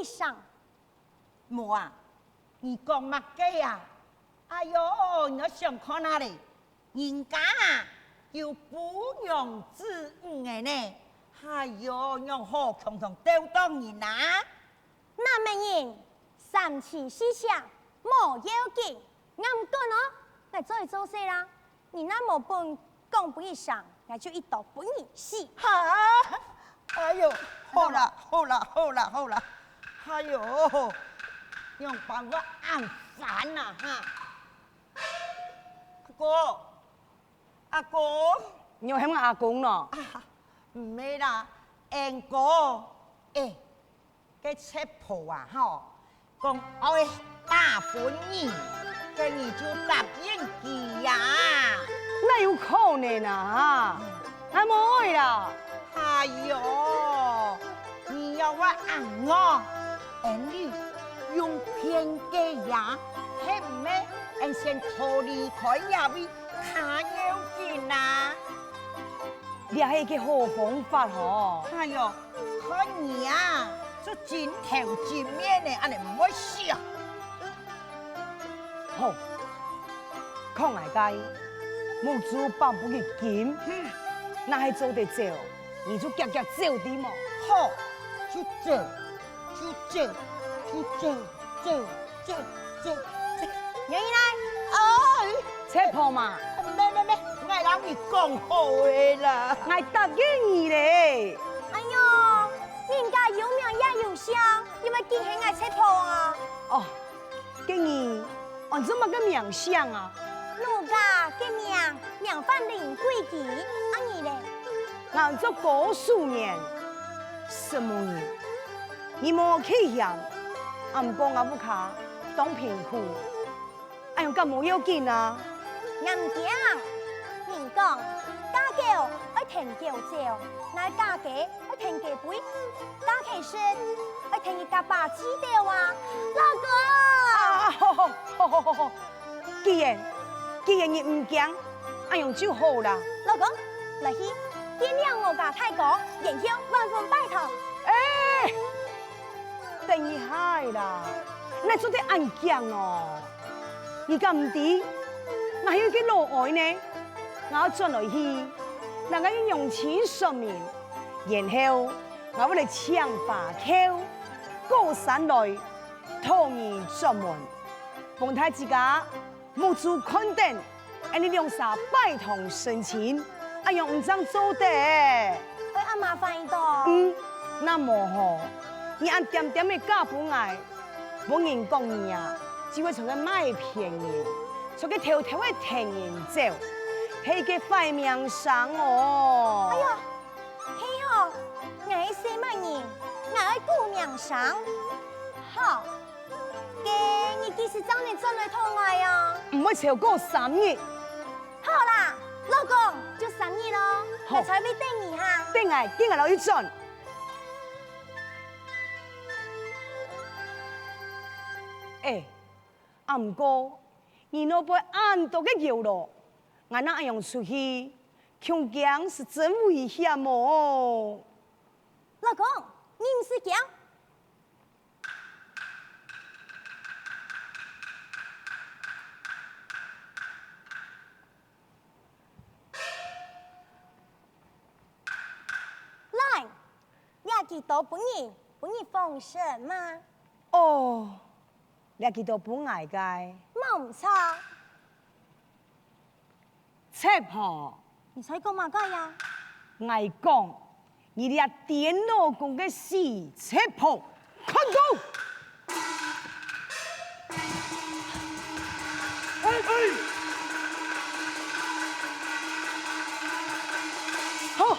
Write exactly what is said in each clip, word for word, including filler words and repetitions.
一聲。無啊，你講麼个啊？哎喲，你愛想看啊咧，人家啊，有婦養子女个呢，哎喲，仰好強強鬥到人啊？ 男仔人，三妻四妾，無要緊，𠊎毋管哦，𠊎做一做事啦。你若無分講分一聲，𠊎就一刀分你死。哈！哎喲，好啦，好啦，好啦，好啦。哎喲，仰般會恁煩啊，哈！阿哥，阿哥。你有喊𠊎阿公喏？啊，毋係啦，恩哥。欸， 該賊婆啊吼，講愛打分你，該你就答應佢呀。哪有可能啊？𠊎無愛啦！哎喲，你又會恁戇，恩俚用騙个呀，係毋係？恩先逃離開這位較要緊啊！這係一個好方法吼！哎喲， 看你啊，就精頭精面个，恁呢毋會死啊！好，看𠊎个，目珠放分佢金，若係做得走，你就遽遽走，知無？好，就走，就走，就走，走，走，走，走。願意來？哎！賊婆嘛！無無無，𠊎摎你講好个啦。𠊎答應你咧。哎喲， 人家有名也有姓，仰會記係𠊎賊婆啊？哦，該你安做麼个名姓啊？奴家个名，名唤林貴姬，啊你咧？𠊎安做高淑年。什麼人？你無去嫌，啊毋過𠊎屋下當貧苦。 恁樣敢無要緊啊？𠊎毋驚，人講，嫁狗愛跈狗走，𠊎嫁雞愛跈雞飛，嫁雞食愛跈佢家爸飼兜啊，老公！啊，好好好好好好，既然既然你毋驚，恁樣就好啦。老公，來去，見了我家大哥，然後萬分拜託。欸！ 等一下啦，哪做得恁遽哦？你敢毋知，𠊎有一個老哀呢？𠊎愛轉來去，摎𠊎个娘親說明，然後𠊎會來請花轎，過山來，討你轉門，分大自家 目珠看等，恁呢兩儕拜堂成親，恁樣毋正做得？會恁麻煩一到？嗯，若無吼，你恁恬恬仔嫁分𠊎，分人講你啊，只會像個賣騙人，像個偷偷仔跈人走，係一個壞名聲哦！哎喲， 係哦，𠊎係細妹人，𠊎愛顧名聲。好，該你幾時正能轉來討𠊎啊？毋會超過三日。好啦，老公，就三日咯，好。𠊎在這位等你哈。等𠊎，等𠊎摎你轉。欸， 啊毋過，你外背恁多个喲囉，𠊎若恁樣出去，恐驚係真危險哦。老公，你毋使驚。來，這幾多分你，分你放心嘛。哦， 這幾多分𠊎个。無毋著。賊婆！你在講麼个呀？𠊎講，你這癲老公个死賊婆，看刀！哎，哎！好！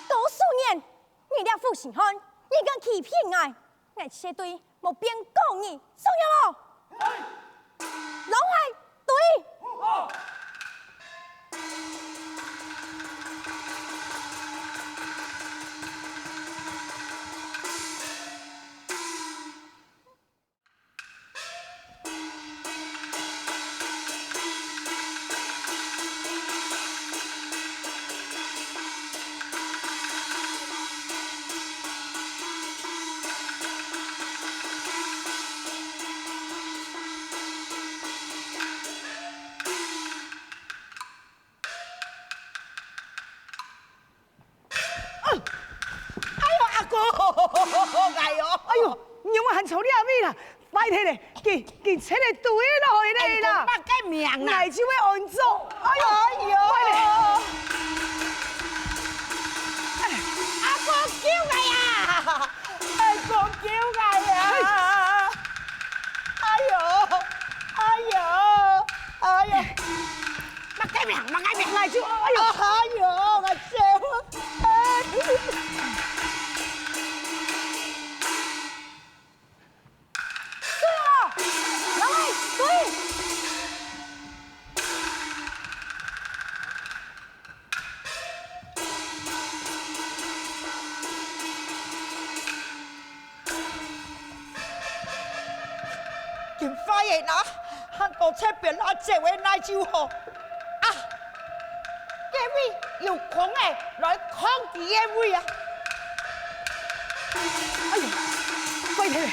高淑年，你這負心漢，你敢欺騙𠊎，𠊎絕對無變講你，收了咯！摎𠊎追！哎喲，仰會還坐這位啦？拜託咧，緊緊切个對落去咧啦！安到麼个名啦？𠊎就會安做。哎喲，哎喲，拜託。阿哥救𠊎啊！阿哥救𠊎啊！哎喲，哎喲，哎喲！麼个名？麼个名？𠊎就，哎喲，哎喲，𠊎走。 緊快个啦，還到這邊啊，走个哪就好。啊，該位有空个，來囥佢个位啊。哎呀，怪忒了，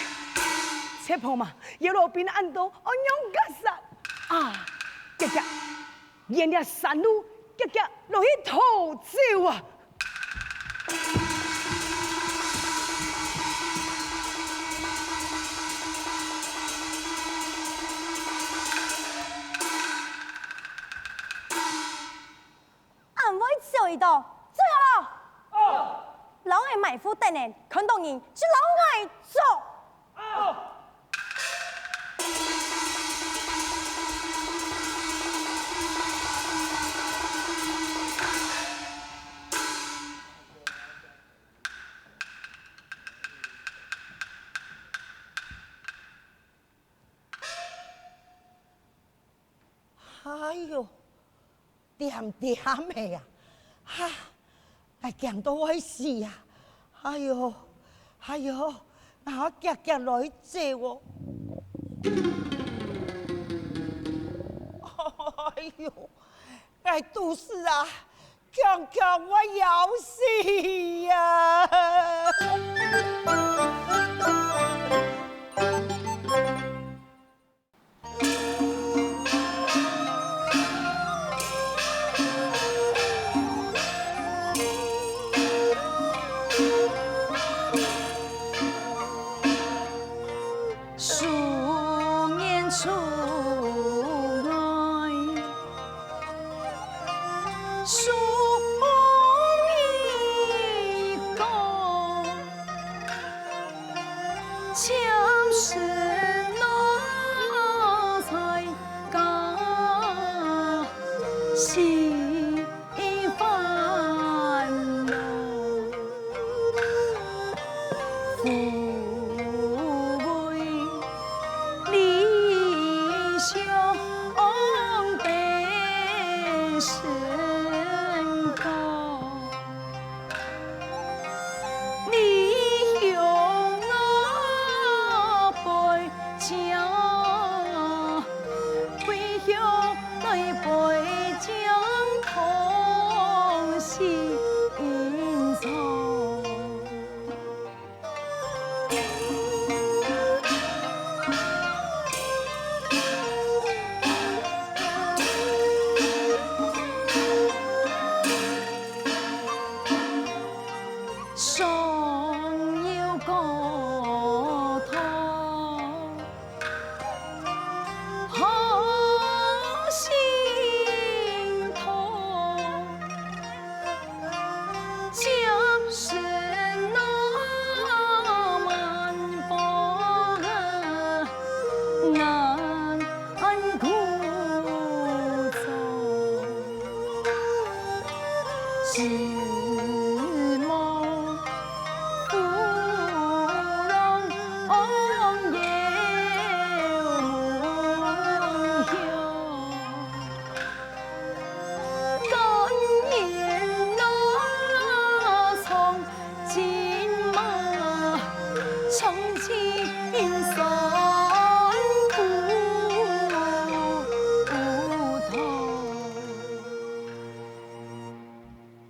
切婆嘛，一路平安到安陽角山啊，遽遽 沿這山路遽遽落去討酒啊！恁會走一到，走好了！哦！摎𠊎埋伏等人，看到人就摎𠊎捉！ 哎喲，恬恬个啊！哈，𠊎驚到會死啊！哎喲，哎喲，𠊎遽遽來走哦！哎喲，𠊎肚屎啊，強強會枵死啊！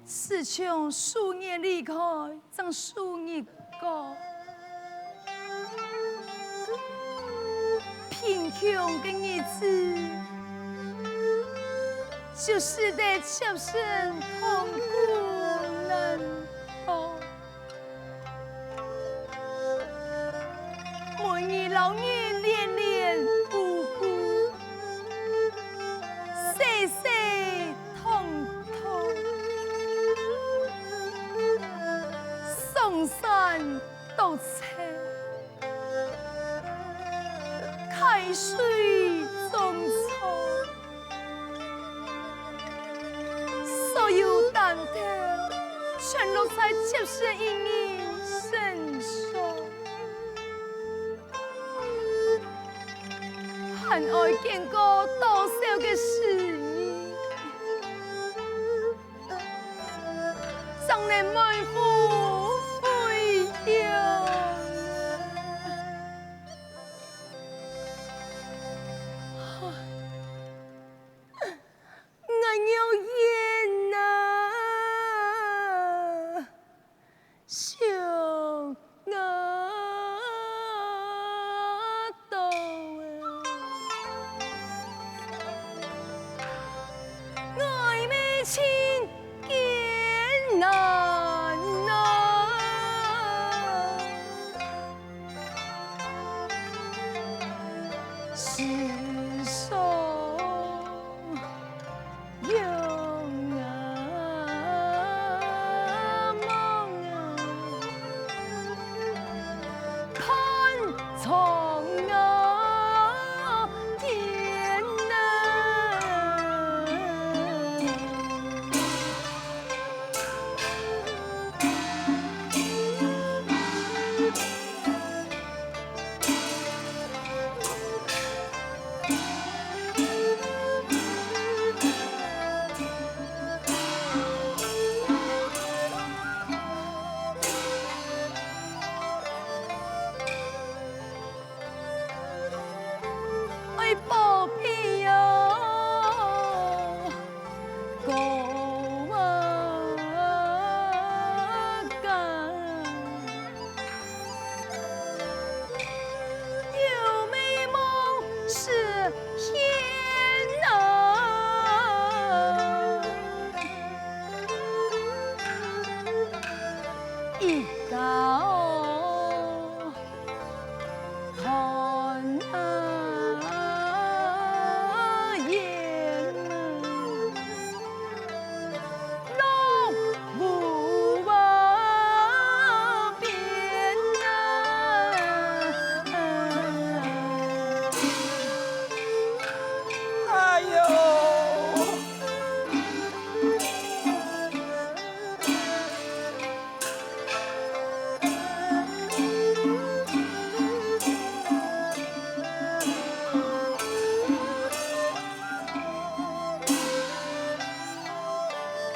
自從數月離開， 正數日過，貧窮个日子就使得妾身痛苦難過。老人戀戀不不，細細痛痛，桑山多愁，溪水漳漳。 所有擔頭全落在接生一人身上，還愛經過多少个時日，正能滿腹飛揚。 𠊎肉眼啊，想啊到啊，愛命盡艱難啊。 世上有啊，望啊，看重啊，天啊！ 愛保庇哦，哥啊哥，有美夢實現啊！ 一家哦，看啊，眼啊，落无啊，边啊。哎呦！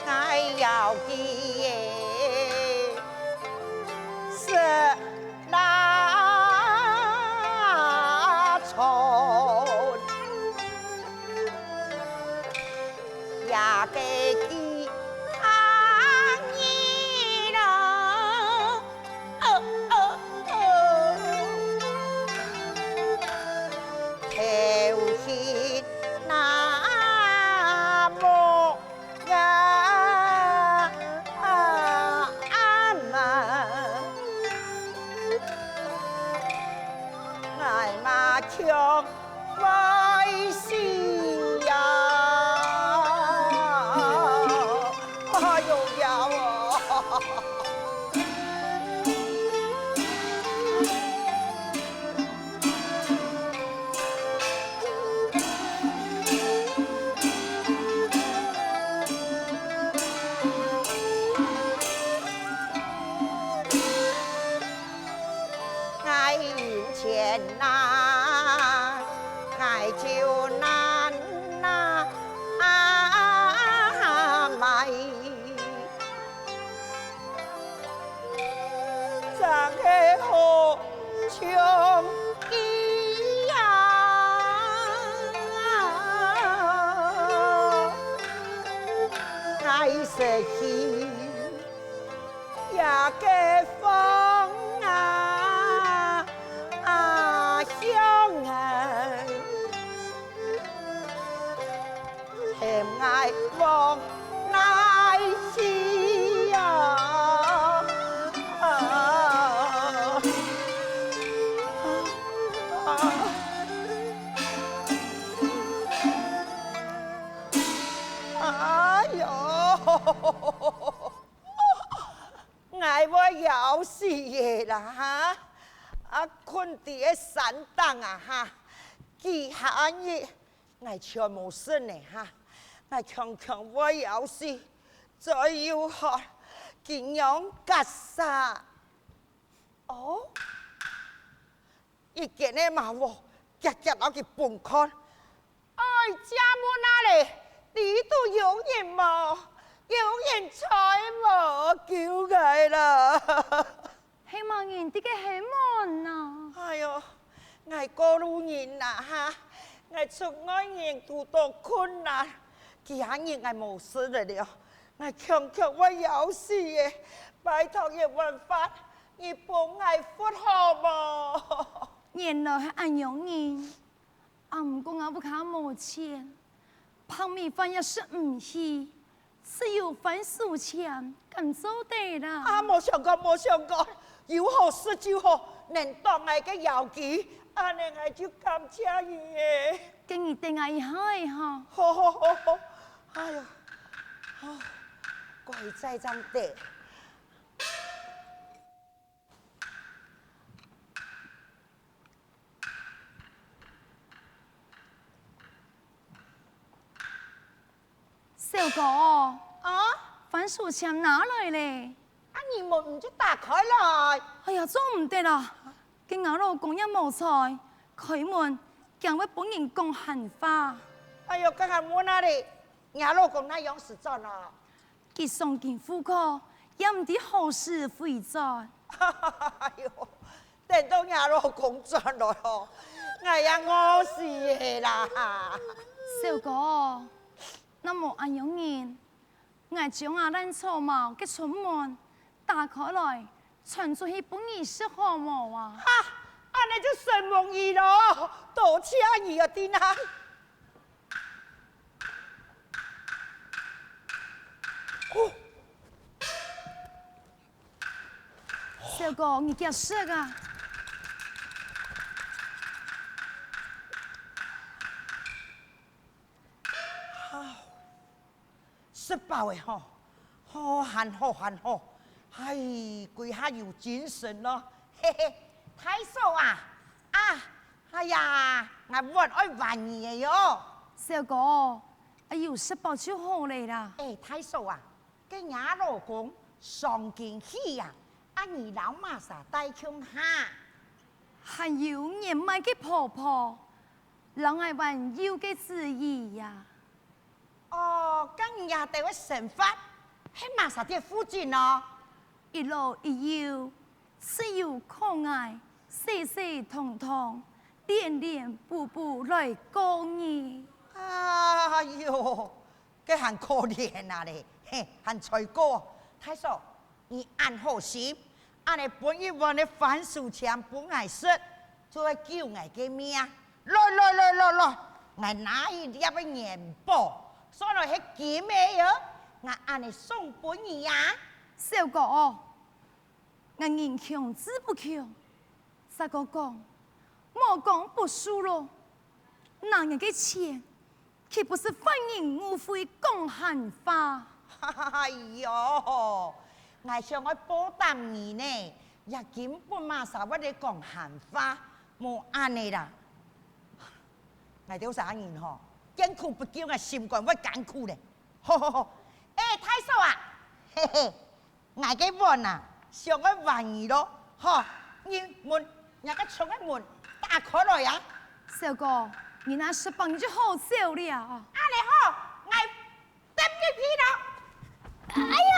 哎呀，佢个是 那春呀个天啊，你啦，哦哦哦，头先那么 呀，啊，阿妈，哎妈，穷坏死呀！哎呦呀哦！ 𠊎有錢哪，𠊎就難哪，啊，買。 正係好像佢啊，𠊎失去這个方啊，啊，向啊。 喊𠊎往哪去啊？啊， 𠊎會枵死个啦哈！啊，睏在該山頂啊哈，幾下日𠊎全無食呢哈！𠊎強強會枵死，嘴又渴，佢仰結煞。哦， 一間个茅屋，遽遽摎佢分開。哎，借問啊咧，裡肚有人無？有人在無？救𠊎啦！係麼人在該喊門啊？哎喲，𠊎過路人啊哈！𠊎出外人堵著困難，幾下日𠊎無食了了，𠊎強強會枵死个！拜託一碗飯，你分𠊎活好無？ 原來係恁樣人，啊毋過𠊎屋下無錢，白米飯也食毋起，只有番薯簽敢做得啦？啊，無相干，無相干，有好食就好，能擋𠊎个枵飢，恁呢𠊎就感謝你了。該你等𠊎一下仔哈。好好好好，哎喲，好，過一陣正得。 小哥，啊？番薯簽拿來咧。啊，你門毋就打開來？哎呀，做毋得啊！該吾老公也無在，開門驚會分人講閒話。哎喲，該𠊎問啊咧，你老公哪央時轉來？ 佢上京赴考，也毋知何時回轉。哎喲，等到若老公轉來吼，𠊎也餓死了啦！小哥，若無恁樣呢，𠊎將這爛草茅个窗門打開來，傳出去分你食好無啊？哈，恁呢就承蒙你囉，多謝你啊，丁啊！ 小哥，你遽食啊！好，食飽了吼，好還好還好，哎，歸下有精神囉，嘿嘿，大嫂啊，啊，哎呀，𠊎碗愛還你了喲。小哥， 啊，有食飽就好了啦。欸，大嫂啊，該若老公上京去啊，啊你摎麼儕戴共下？還有年邁个婆婆，摎𠊎還幼个子兒呀。哦，該你這兜个生活，係麼儕在負責呢？一老一幼， 只有靠𠊎洗洗堂堂，練練補補來過日。哎喲，該還可憐啊咧，嘿，還衰過。大嫂，你恁好心，恁呢分一碗个番薯簽分𠊎食，就會救𠊎个命。來來來來來，𠊎拿一粒个元寶，算來係金个喲，𠊎恁呢送分你啊。小哥哦， 𠊎人窮志不窮，再過講，無講不輸咯。拿你个錢，豈不是販人污穢講閒話？哎喲，𠊎想愛報答你呢，也根本麼儕會來講閒話，無恁呢啦。𠊎兜儕人吼，艱苦不救，𠊎心肝會艱苦咧。好好好，欸，大嫂啊，嘿嘿， 𠊎个碗啊，想愛還你咯，吼，你門，若个窗个門打開來啊！小哥，你若食飽你就好走了啊！恁呢好，𠊎踮入去咯。哎喲！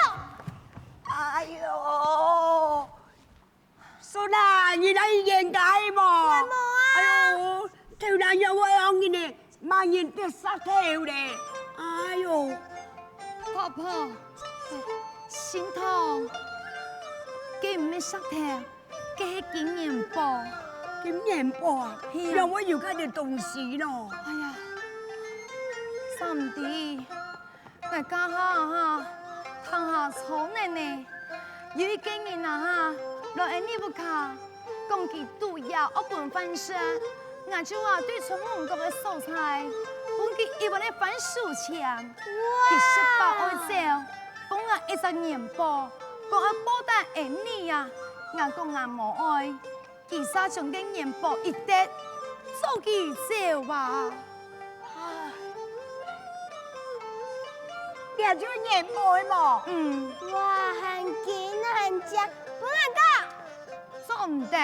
哎喲！孫啊，你來冤家無？𠊎無啊。哎喲，頭那樣會讓你呢， 麼人得石頭咧？哎喲！婆婆，心痛，該毋係石頭，該係金元寶。金元寶啊？係啊。仰會有恁樣个東西咯？哎呀，三弟，𠊎這下啊哈，聽下吵鬧呢，有一個人啊哈，來𠊎屋下， 講佢肚枵愛分飯食，𠊎就啊對窗門角个所在，分佢一碗个番薯簽。佢食飽愛走，分𠊎一隻元寶，講愛報答恩俚啊！𠊎講𠊎無愛，佢煞將該元寶一擲，走佢走啊！這就元寶無？嗯。哇，還金還靚，分𠊎講！做毋得！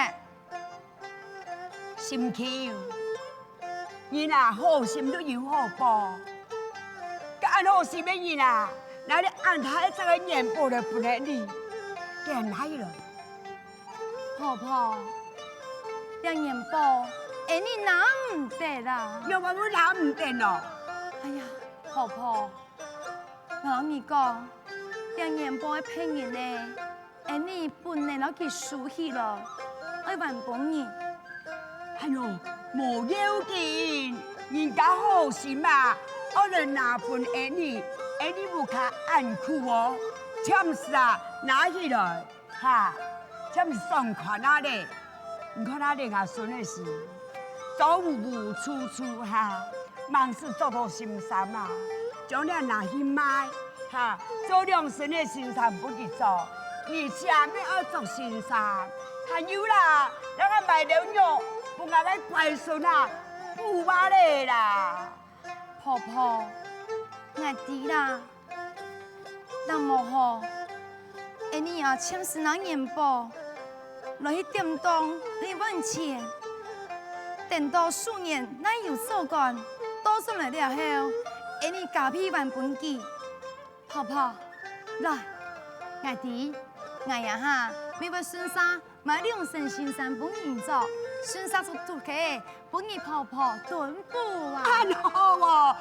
心臼，人啊，好心就有好報。該恁好心个人啊，哪裡恁大一隻个元寶來分你？該拿去來。婆婆，這元寶，恩俚拿毋得啦。仰會拿毋得哦？哎呀，婆婆， 𠊎摎你講，這元寶个別人呢，恩俚本來摎佢收起來，愛還分你。哎喲，無要緊，人家好心啊，愛來拿分恩俚，恩俚屋下恁苦哦，暫時啊，拿起來。 哈，這毋爽快啊咧！你看啊，這吾孫个事，做烏烏粗粗哈，吂使著到新衫啊，將這拿去賣，哈，做兩身个新衫分佢著，而且乜愛著新衫，還有啦，這个買了肉，分吾个乖孫啊，補話咧啦。婆婆，𠊎知啦。 若無好，恩俚啊，暫時拿元寶來去典當領份錢，等到數年若有所管，倒轉來了後，恩俚加倍還分佢。婆婆，來，𠊎知，𠊎這下乜會順續 買兩身新衫分你著，順續就渡去分你婆婆囤補啊！恁好哦，